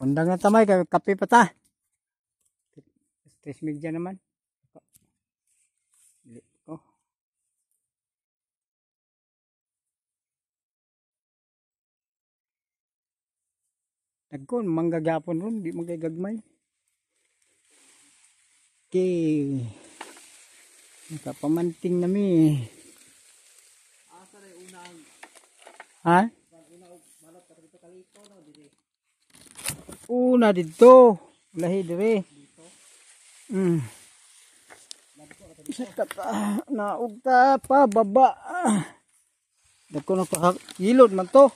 Undang na tamay kay kape pa ta. 3:30 naman. Dili ko. Dagkon manggagapon ron, di man kay gagmay. Okay. Nakapamanting nami. Asa ray unang Ha? una og balot ka dito kalito no diri. Una dito. Lahi dire. Dito. Sa kata naog ta pa baba. Dagko na pa hilod man to.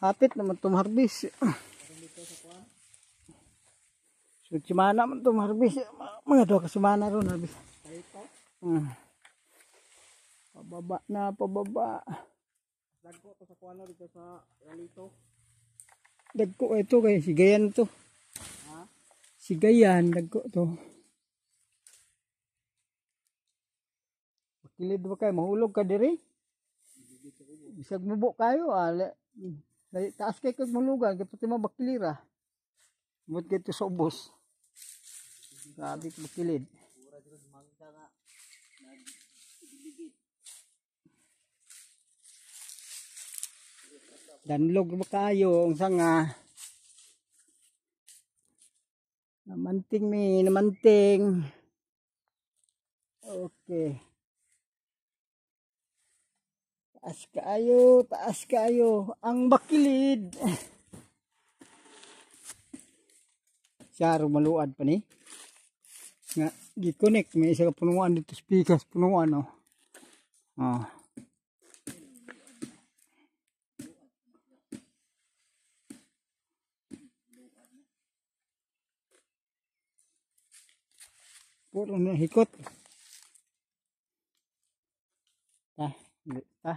Hapit naman to harbis. Dito sa kuan. So simana man to harbis. Mga duha ka semana ron harbis. Kalito. Pababa na, pababa. Dagko to sa kuan no dito sa kalito. Dagko ito kay sigayan to. Ha? Sigayan dagko to. Kilid ba kayo mahulog ka diri? Bisag mubo kayo, taas kay kag mulugan kay pati mabakilira. Mut kay to sa ubos. Grabe ka bakilid. Mura jud mangga nga nagligid. Danlog ba kayo ang sanga? Namanting mi, namanting. Okay. Taas kayo, taas kayo. Ang bakilid. Siya maluad pa ni. Nga, gi-connect. May isa ka punuan dito. Speakers punuan, oh. Oh. Puro na hikot. Ta, hindi ta.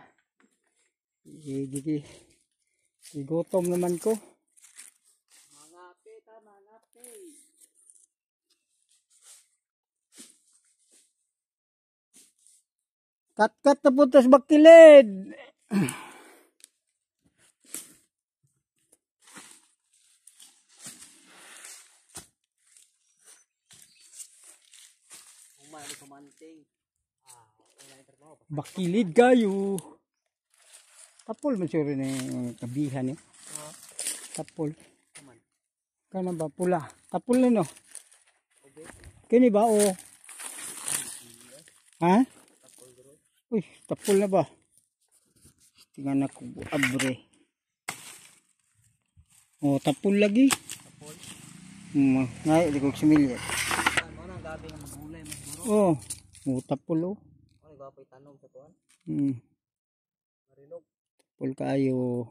Gigi, gigutom naman ko. Mga ta, mga pe. Kat-kat na punta sa bakilid. Umay ni kumanting. Ah, wala yung trabaho. Bakilid kayo. Tapol man sure ni kabihan ni. Ha? Tapol. Kuman. Kana ba pula? Tapol na no. Obe. Kini ba o? Ha? Tapol duro. Uy, tapol na ba? Tingnan ako abre. Oh, tapol lagi. Tapol. Ngay di ko similya. Ano na gabi nga magulay mas duro. Oh, oh tapol oh. Ano gwapo itanom sa kuan? Marilog. Tapol kayo.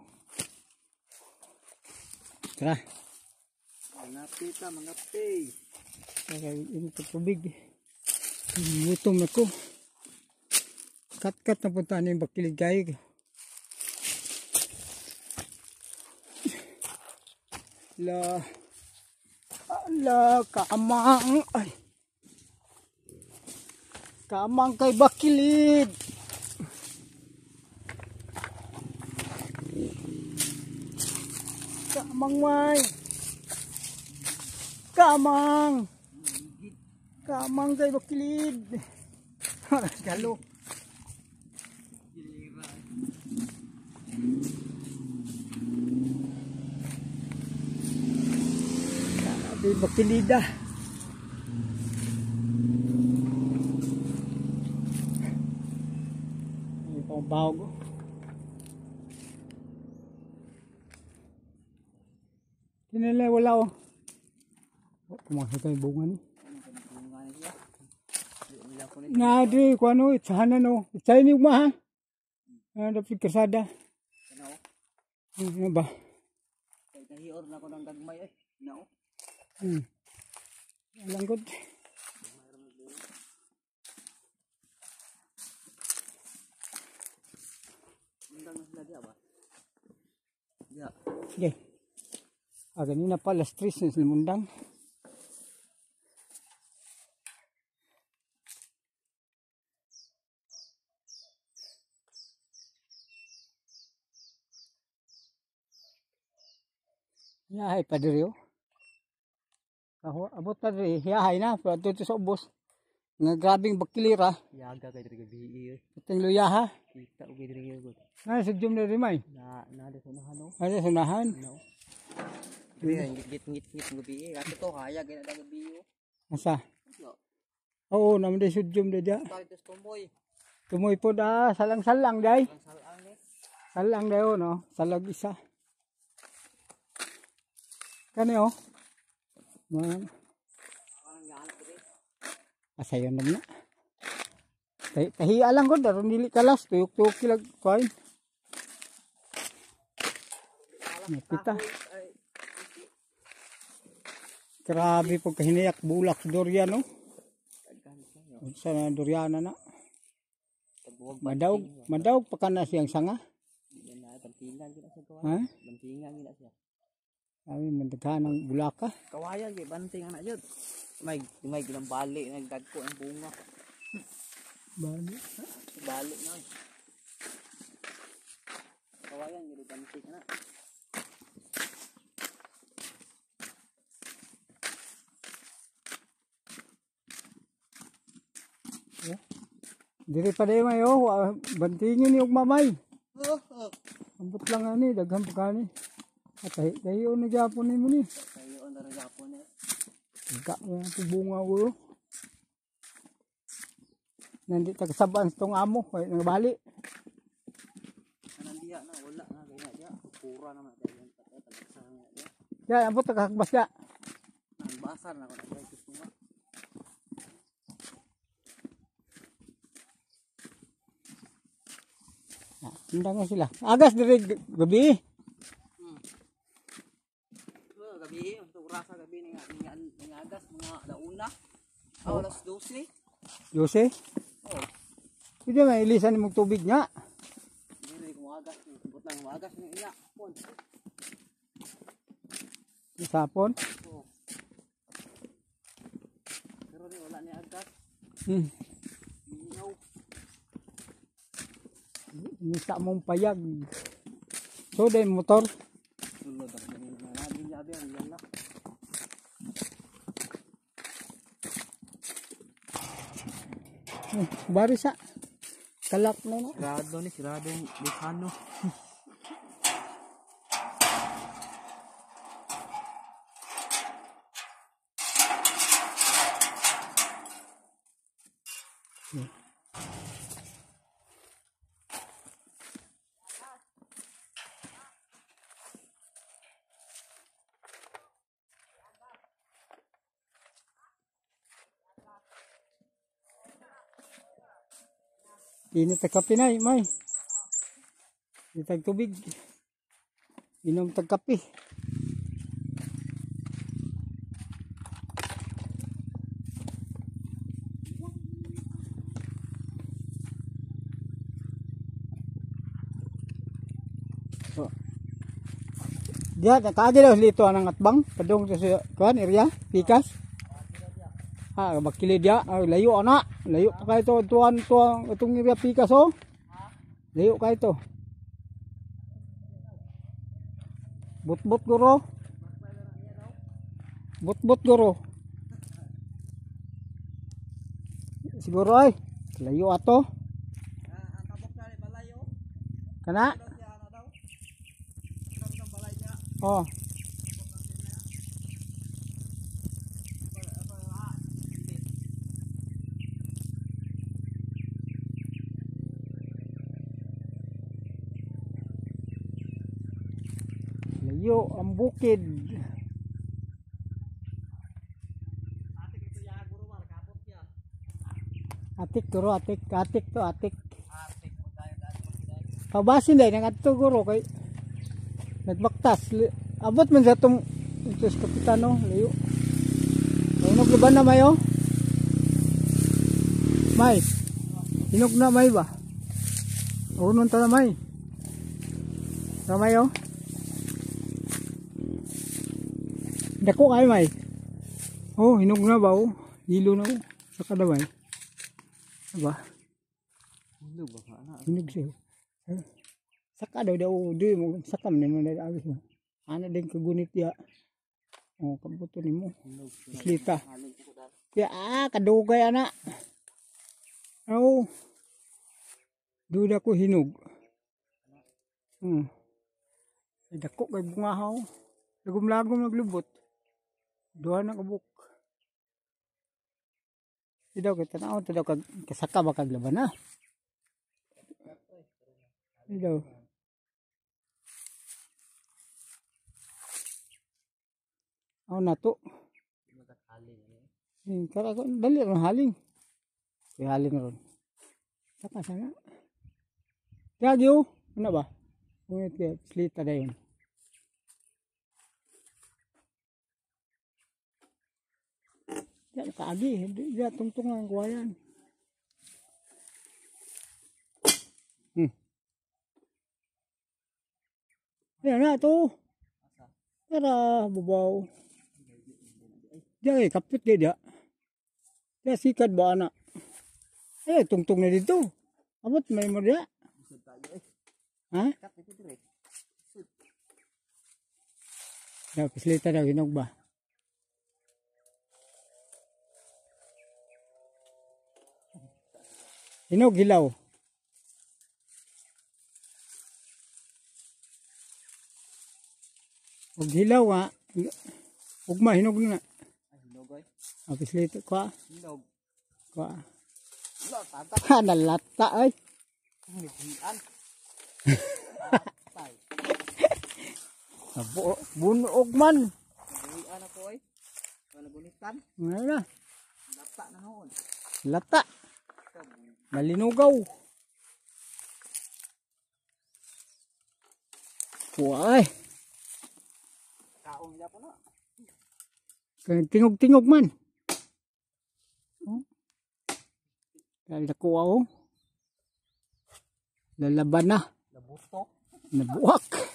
Tara. Mga pe ta, mga pe. Kaya ini tubig. Gutom ako. Kat-kat na punta na yung bakilig kayo. La ala kamang ay. Kamang kay bakilid. Kamang may. Kamang. Kamang kay bakilid. Galo. Grabe bakilida. May pambawag. Kinala wala oh. Oh, kumakita yung bunga ni. Bunga ni siya. Di nila ko ni. Na di kuano itsahanan no. Itsahin ni ugma ha. Ah, dapat kasada. Ano? Ano ba? Kay tahior na ko ng gagmay eh. Nao. Langkot. Undang na sila diya ba? Ya. Sige. Ah, ganina pa, alas 3 na sila mundang. Yahay pa diri oh. Kaho, abot pa diri, yahay na pero dito sa ubos. Nga grabing bakilira, Yaga kay diri gabi eh. puting luyaha. Kita og diri gyud. Na sa jum diri may. Na na sa unahan oh. Ano sa unahan? No. Diri ngit ngit ngit gabi eh. Ato to hayag gina gabi oh. Asa? Yo. Oo, naman di sudyom di dia. Tayo tos tumoy. Tumoy po da, salang-salang day. Ang salang eh. Salang day oh, no? Salag isa. Kani oh. Man, Parang ganak diri. asayon naman na. Tahiya lang ko, daron dili kalas, tuyok-tuyok kilag kuan. Napita. Grabe po kahiniyak bulak sa durian no. Unsa na duriana na. Tagbuwag Madaog, madaog pa kana siyang sanga. na bantingan gina siya gawa. Ha? Bantingan gina siya. Kami mandaghan ng bulaka. Kawayan kay banting anak jud. May ginang bali nagdagko ang bunga. Bali. Bali na. Oy. Kawayan gid banting anak. Diri pa di may oh, bantingin ni og mamay. Ambot lang ani, daghan pa kani. At tahi tahiyo na gyapon nimo ni. Tayo on ra gyapon eh. Ka mo ang bunga ko. Nandi tagsabaan sa tong amo, kay nabali. Anang diya na wala na kay na diya. Pura naman tayo patay talagsa nga diya. Ya, ambot tagakbas ya. Nang basar na ko na diya gusto nga. Handa na sila. Agas diri gabi. Oh, gabi, ang rasa gabi ni nga nga agas mga launa. Oh, alas 12. Jose, Oh, pwede nga ilisan imong tubig nga. dili ko agas ni butang agas ni iya. Pon. Sapon. Oh. Pero ni wala ni agas. Mingaw. Misa mong payag. So, dahil motor. Sulod ang ganun na nabi niya abi ang yan na. Bari sa kalak na na. Sirado ni sirado lisano. Init ta kape na, may. Itag tubig. Inom tag kape. So. Diya, nakaagi daw dito ang atbang. Padung sa kuan area, pikas. Ha, bakili diya. Ay, layo ana. Layo pa kayo to. Tuan, tuan, itong area pikas oh. Layo kayo to. Bot-bot guro. Bot-bot guro. Siguro ay. Layo ato. Ang tabok na ni balay oh. Kana? Oh. Layo ang bukid. Atik guro, atik, atik to, atik. Pabasin dahil nang adto guro kay nagbaktas. Abot man sa tong ito sa kapitano, layo. Hinog na ba na mayo? May. Hinog na may ba? Unon ta na may. Ta mayo? Dako kay may. Oh, hinog na ba oh? Hilo na oh. Sa kadamay. Diba? Hinog ba ka na? Hinog siya. Saka daw daw di mo saka man mo na agis mo. Ana din kagunit ya. Oh, kabuto nimo. Islita. Ya, kadugay ana. Oh. Duda ko hinog. Ay, dako kay bungahaw. Lagom-lagom naglubot. Duha na kabuk. Di daw kay tanaw, daw kag kasaka ba kag laban na. Di daw. Aw na to. Kara ko dali ron haling. Kay haling ron. Saka sana. Yagyo, ano ba? Ngunit kay slita dayon. Diyan kaagi, diyan tungtong ang kuwayan. Ayan na to. Tara, bubaw. Diyan eh, kapit di diya. Diyan sikat ba ana? Eh, tungtong na dito. Abot may mo diya. Ha? Daw, pislita daw, hinog ba? Hinog, hilaw. Ug hilaw nga. Ugma, hinog na. Hinog ay. Pislita, kuha. Hinog. Kuha. Lata. Ha, nalata ay. Naghian. Patay. Bunog man. Naghian ako ay. Wala gunitan. Ngayon na. Lata na noon. Lata. Nalinugaw. Kuha ay. Kaon niya po na. Tingog-tingog man. Oh. Dahil nakuha oh. Lalaban na. Labuto. Nabuak.